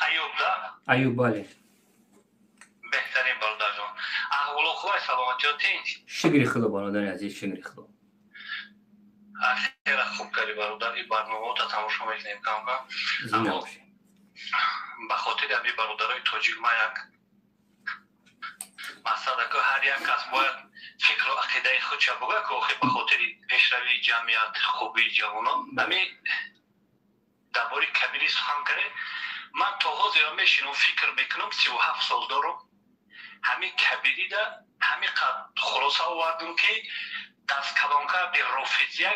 Аюб, да? Аюб, бале. Беҳтарин, бародарҷон, аҳволо хубай, саломатиё тинҷ? Шукри Худо, бародари азиз, шукри Худо. Хеле хуб кардӣ, бародар, ин барномаота тамошо мекунем кам-кам. Зинда бошед. Ба хотири ҳамин бародарои тоҷик ма як мақсад, ко ҳар як кас бояд фикру ақидаи худша буга, ки охи ба хотири пешравии ҷамъият, хубии ҷавонон. Ҳамин дар бораи Кабирӣ сухан кардем. Ман то ҳозира мешинам, фикр мекунам, 37 сол дорам, ҳамин Кабирида ҳамин қад хулоса овардум, ки дасткалонкарди рофизия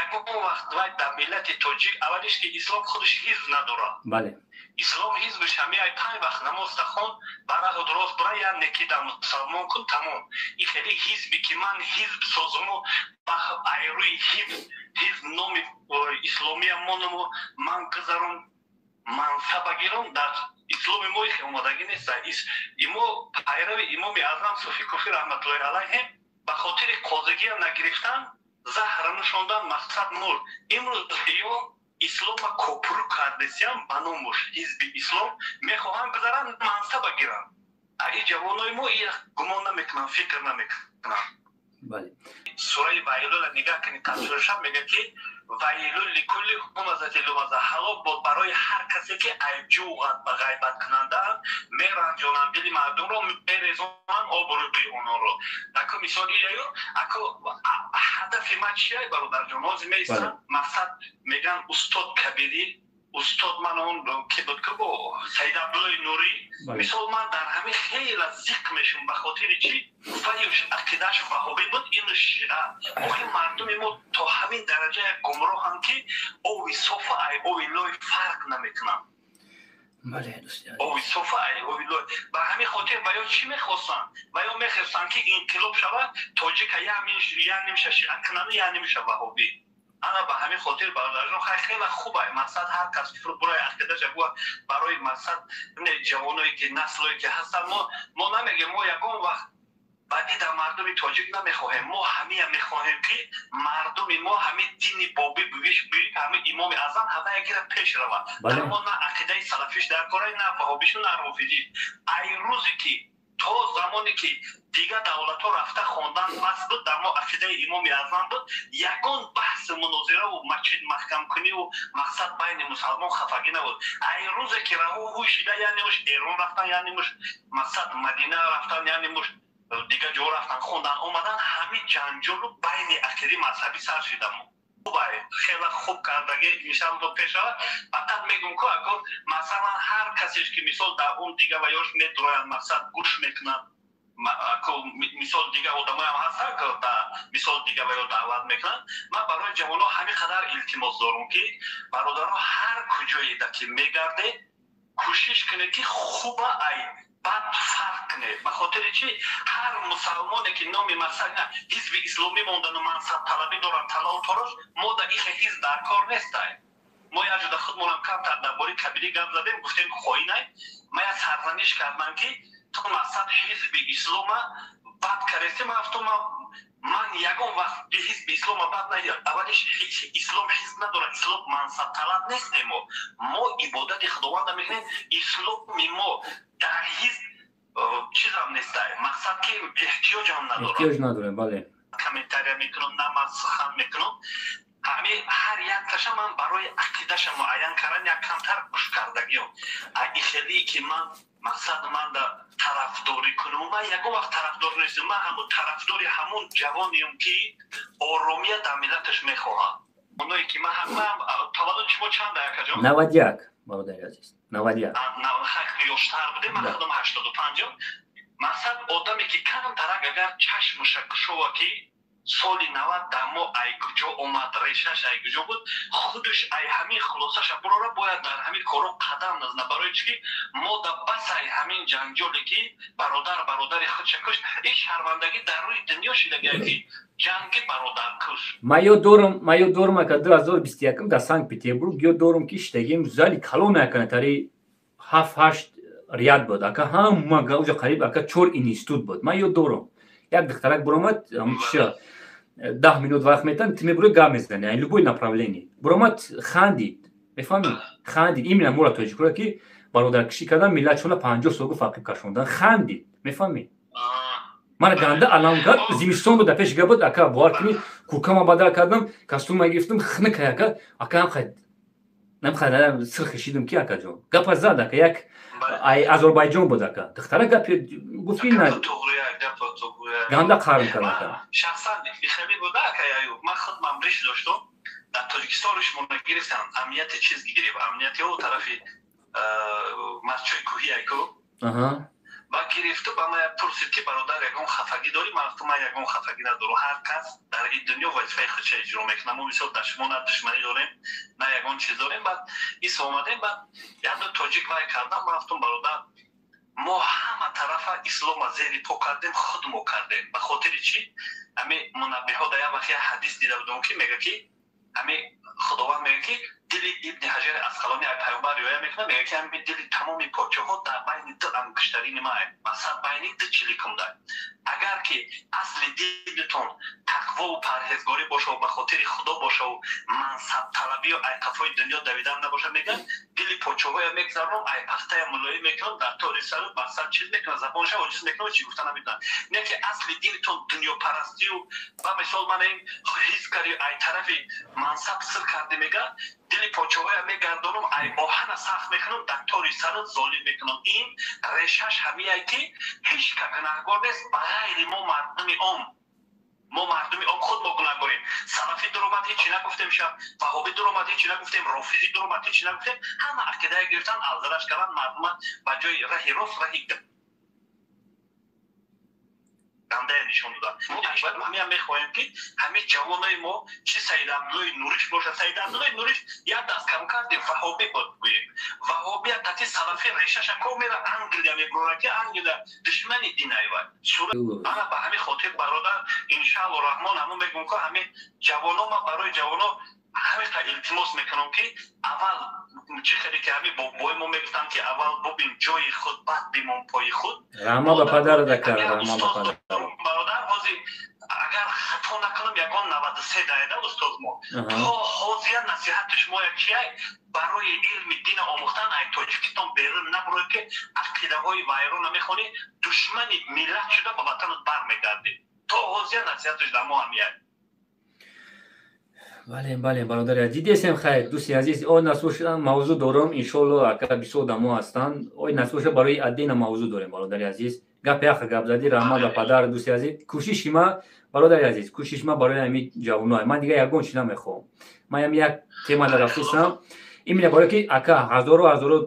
ягон вақт вай дар миллати тоҷик, аввалиш ки ислом худаш ҳизб надорад. Ислом ҳизбиш ҳами ай панҷ вақт намозта хон, ба раҳу дурост бура, я неки дар мусалмон кун, тамом. И хеле ҳизбе ки ман ҳизб созуму айрӯи ҳизб номи исломия монуму ман гузарум, мансаба гирам, дар исломи мо ихе омадагӣ нест. Имо пайрави Имоми Аъзам Суфи Куфӣ раҳматуллоҳи алайҳим, ба хотири қозигия нагирифтан заҳра нӯшондан, мақсад мурд. Имрӯз ё ислома копуру кардесиям, ба номуш ҳизби ислом мехоҳанд гузаранд, мансаба гиранд. Аи ҷавонои мо ия гумон намекунанд, фикр намекунанд. Сураи Вайлула нигаҳ кунед, тафсирша мегӯяд, ки вайлун ликулли ҳумазати лумаза, ҳалок бод барои ҳар касе ки айбҷӯ ба ғайбаткунандаанд, меранҷонанд дили мардумро, мерезонанд обрӯи ононро. Ако мисол ияю, ако ҳадафи ман чия, бародарҷон? Ҳозир меистам, мақсад мегӯянд устод Кабирӣ, устод ман он ки буд, ки бо Саид Абдуллои Нурӣ. Мисол, ман дар ҳамин хеле зиқ мешум. Ба хотири чӣ? Ваюш ақидааш ваҳобӣ буд, ину шиа. Охи мардуми мо то ҳамин дараҷа як гумроҳанд, ки ови софа ай ови лой фарқ намекунанд. Ови софа ай ови лой. Ба ҳамин хотир ва ё чӣ мехостанд? Ва ё мехостанд, ки инқилоб шавад, тоҷика я нимша шиа кунанд, я нимша ваҳобӣ. Ана ба ҳамин хотир, бародарҷон, хай, хеле хуб ай, мақсад, ҳар кас бурои ақидаша гӯ. Барои мақсад ҷавоное ки наслое ки ҳастанд, мо намегем, мо ягон вақт бадӣ дар мардуми тоҷик намехоҳем. Мо ҳамия мехоҳем, ки мардуми мо ҳамин дини бобӣ бувиш, ҳамин Имоми Аъзам ҳама ягира пеш равад. Дар мо на ақидаи салафиш дар кора, на ваҳобишу, на рофизиш. Ай рӯзе ки то замоне ки дигар давлатҳо рафта хондан бас буд, дар мо ақидаи Имоми Аъзам буд, ягон баҳсу мунозираву масҷид маҳкамкуниву мақсад байни мусалмон хафагӣ набуд. Ай рӯзе ки раҳу ҳуй шида, яъне муш Эрон рафтан, яъне муш мақсад Мадина рафтан, яъне муш дигар ҷо рафтан, хондан омадан, ҳамин ҷанҷолу байни ақидаи мазҳабӣ сар шидамо. Хеле хуб кардагӣ, иншалло пеш равад. Фақат мегӯм, ку ако масалан ҳар касеш ки мисол дар он дига ва ёш медуроянд, мақсад гӯш мекунанд, мисол дига одамоям ҳастанд, мисол дига ва ё даъват мекунанд. Ман барои ҷавонҳо ҳамин қадар илтимос дорам, ки бародаро, ҳар куҷоеда ки мегардед, кӯшиш кунед, ки хуба ай бад фарқ кунед. Ба хотири чӣ? Ҳар мусалмоне ки номи мақсад ҳизби исломӣ мондану мансабталабӣ доранд, талаву торош, мо дар ихе ҳизб дар кор нестай. Мо як ҷода худмонам камтар дар бораи Кабирӣ гап задем, гуфтем хоинай. Ма як сарзаниш кардам, ки ту мақсад ҳизби ислома бад кардести. Ман гуфтам, ман ягон вақт ҳизби ислома бад надидам. Аввалиш, ислом ҳизб надорад, ислом мансабталаб нестем. Мо ибодати Худованда мекунем. Исломи мо дар ҳизб чизам нестай, мақсад ки эҳтиёҷам надорам. Эҳтиёҷ надорем, бале. Комментария мекунам, на ман сухан мекунам. Ҳами ҳар якташа ман барои ақидаша муайян кардан як камтар гӯш кардагиём. Ихелие ки ман мақсад ман да тарафдорӣ кунам, ман ягон вақт тарафдор нестам. Ман ҳамун тарафдори ҳамун ҷавонеам, ки оромия дар миллаташ мехоҳад. Оное ки ман таваллуди шумо чанд, акаҷон? 91, бародари азиз, 91. Ёштар будем, ман худам 85-ам. Мақсад, одаме ки камтарак агар чашмаша кушова, ки соли 90 дар мо ай куҷо омад, решаш ай куҷо буд, худаш ай ҳамин хулосаша бурора, бояд дар ҳамин коро қадам назна. Барои чӣ ки мо да бас ай ҳамин ҷанҷоле ки бародар бародари худша кушт, ин шармандагӣ дар рӯи дунё шидагия, ки ҷанги бародаркуш. Ман ёд дорам, ман ёд дорам, ака, 2021 дар Санкт Петербург ёд дорам, ки штагим зали калона, ака, тари ҳафт ҳашт ряд буд, ака, ҳама уҷа қариб, ака, чор институт буд. Ман ёд дорам, як духтарак буромад, чиша 10 минут вақт метан, ту мебури, гап мезани, любой направление. Буромад, хандид, мефаҳмӣ, хандид именно мора тоҷикура, ки Бародаркишӣ кардан, миллатшона 50 сол гуфт ақиб кашондан. Хандид, мефаҳмӣ? Мана ганда алам кард, зимистон буд, пеш гап буд, ака, бовар кунӣ, куркама бадал кардам, костюма гирифтам, хника, ака, ака, ҳам намхай сир хишидам ки, акаҷон, гапа зад, ака, як ай Озарбойҷон буд, ака, духтара гап гуфт ки на ганда қарм кард, ака. Шахсан хеле буда, ака Аюб, ман худ ман риш доштам, дар Тоҷикистон ришмона гирифтам, амнияти чиз гирифт, амнияти о тарафи масчои кӯҳи айку ба гирифту ба ман пурсид ки бародар, ягон хафагӣ дорӣ? Ман гуфтам, ман ягон хафагӣ надорам, ҳар кас дар ин дунё вазифаи худша иҷро мекунад. Мо мисол дар шумо на душманӣ дорем, на ягон чиз дорем. Баъд ис омадем, баъд якду тоҷик вай кардам, ман гуфтам, бародар, мо ҳама тарафа ислома зери по кардем, худ мо кардем. Ба хотири чӣ? Ҳами мунаббиҳо дар як вақт як ҳадис дида будам, ки мега ки ҳами Худованд мега ки дили Ибни Ҳаҷари Асқалонӣ ай пайғамбар ривоя мекунад, мега ки ҳами дили тамоми подшоҳҳо дар байни ду ангуштарини ман, масалан байни ду чиликумда. Агар ки асли дилтон тақвову парҳезгорӣ бошаву ба хотири Худо бошаву мансабталабию ай қафои дунё давидан набошад, мегӯяд, дили подшоҳҳоя мегзаронам, ай пахтая мулоим мекунам, дар тори сару мақсад чиз мекунам, забонша оҷиз мекунам, чӣ гуфта наметавонам. Не ки асли дилтон дунёпарастию ба мисол мана ин ҳис карди, ай тарафи мансаб сир карди, мега, дили подшоҳоя мегардонам, ай оҳана сахт мекунам, дар тори сарат золим мекунам. Ин решаш ҳамияй ки ҳеҷ ка гунаҳгор нест ба ғайри мо мардуми ом. Мо мардуми ом худ мо гунаҳгорем. Салафӣ дуромад, ҳечи нагуфтем, шаб ваҳобӣ дуромад, ҳечи нагуфтем, рофизӣ дуромад, ҳечи нагуфтем. Ҳама ақидая гирифтан, алзараш кардан, мардума ба ҷои раҳи рост раҳи гандая нишон додан. Ҳамиам мехоҳем ки ҳамин ҷавонои мо, чи Саид Абдуллои Нуриш бошад, Саид Абдуллои Нуриш як даст кам кардем, ваҳобӣ буд, гӯем ваҳобия тати салафӣ решаша ко мера Англия мебурад, ки Англия душмани дин айва. Ана ба ҳамин хотир, бародар, иншаалло раҳмон, ҳамун мегӯм ки ҳамин ҷавоно, ман барои ҷавоно ҳамиқа илтимос мекунам ки аввал чӣ хеле ки ҳамин бобои мо мегуфтанд ки аввал бубин ҷои худ, баъд бимон пои худ. Раҳма ба падар дака, раҳма ба падар. Бародар, ҳозир агар хато накунам, ягон 93 даеда устоз мо то ҳозир насиҳати шумо як чия барои илми дина омӯхтан ай Тоҷикистон берун набуроед, ки ақидаҳои вайрона мехонӣ, душмани миллат шуда ба ватанат бармегардӣ. То ҳозир насиҳаташ дар мо ҳамияд. Бале, бале, бародари, дидесем. Хайр, дӯсти азиз, ой насбоша мавзӯъ дорам, иншоалло, ака, бисёр одамо ҳастанд. Ой насбоша барои отдельно мавзӯъ дорем, бародари азиз. Гап яха гап задӣ, раҳмат ба падар, дӯсти азиз. Кӯшиши ма, бародари азиз, кӯшиши ма барои ҳами ҷавоно, ман дига ягон чи намехоҳам. Ман ям як тема дар рафтесам, именно барое ки, ака, ҳазору ҳазоро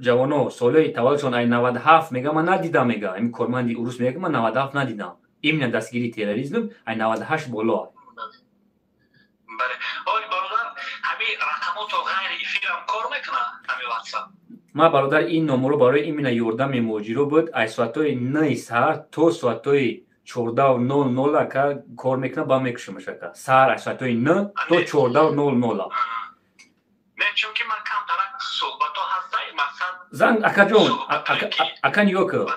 ҷавоно солҳои таваллудшон ай 97 мега, ман надидам, мега, ами корманди урус мега, ман 97 надидам. Именно дастгирии терроризм ай 98 боло. Бале, ой бародар, ҳамин рақамото ғайри эфирам кор мекунад, ҳамин WhatsApp? Ман, бародар, ин номеро барои именно ёрдами муҳоҷиро буд, аз соатҳои 9 саҳар то соатҳои 14:00, ака, кор мекунад, ба мекушамаш, ака, саҳар аз соатҳои 9 то 14:00. Не, чунки ман камтарак суҳбатҳо ҳастай, мақсад. Занг, акаҷон, ака, нигоҳ кун,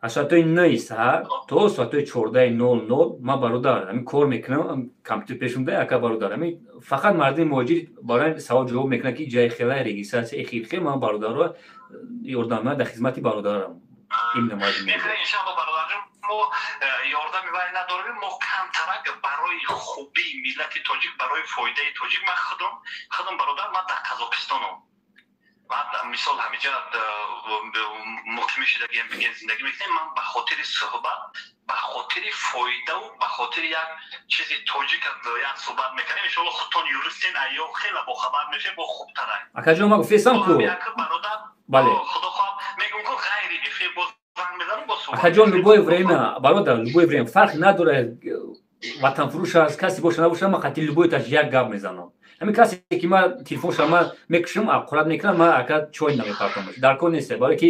аз соатҳои 9 саҳар то соатҳои 14:00 ман, бародар, ҳамин кор мекунам, компютер пешум да, ака, бародар. Ҳамин фақат мардуми муҳоҷир барои савол ҷавоб мекунад, ки ҷаи хелай регистрация хел, ман бародарро ёрдам, ман дар хизмати бародарам, именно мардуми. Иншалло, бародарҷон, мо ёрдами вай надорем, мо камтарак барои хубии миллати тоҷик, барои фоидаи тоҷик. Ман худам, бародар, ман дар Қазоқистонам, баъд мисол ҳамиҷа муқими шудагиам, бигем, зиндагӣ мекунем. Ман ба хотири суҳбат, ба хотири фоидаву ба хотири як чизи тоҷик як суҳбат мекунем. Иншоалло, худтон юристен, айё хеле бохабар мешавед, бо хубтарай. Акаҷон, ман гуфтесам ку. Бародар, бале. Худо хоҳад, мегӯм ку ғайри эфир боз занг мезанам, бо суҳбат. Акаҷон, любое время, бародар, любое время, фарқ надорад, ватанфурӯш аст, касе боша набоша, ман қати любой таш як гап мезанам. Ҳамин касе ки ман телефонша ман мекушам, аққурат мекунам, ман, ака, чой намепартам, дар кор нест, барое ки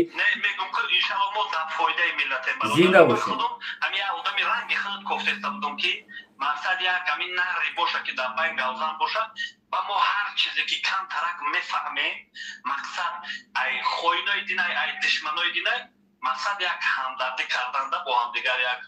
зинда бошем. Ҳамин як одами ранги худат кофтеста будам, ки мақсад як ҳамин нари боша, ки дар байн галзан бошад, ба мо ҳар чизе ки камтарак мефаҳмем, мақсад ай хоинои динай, ай душманои динай, мақсад як ҳамдардӣ карданда бо ҳамдигар як.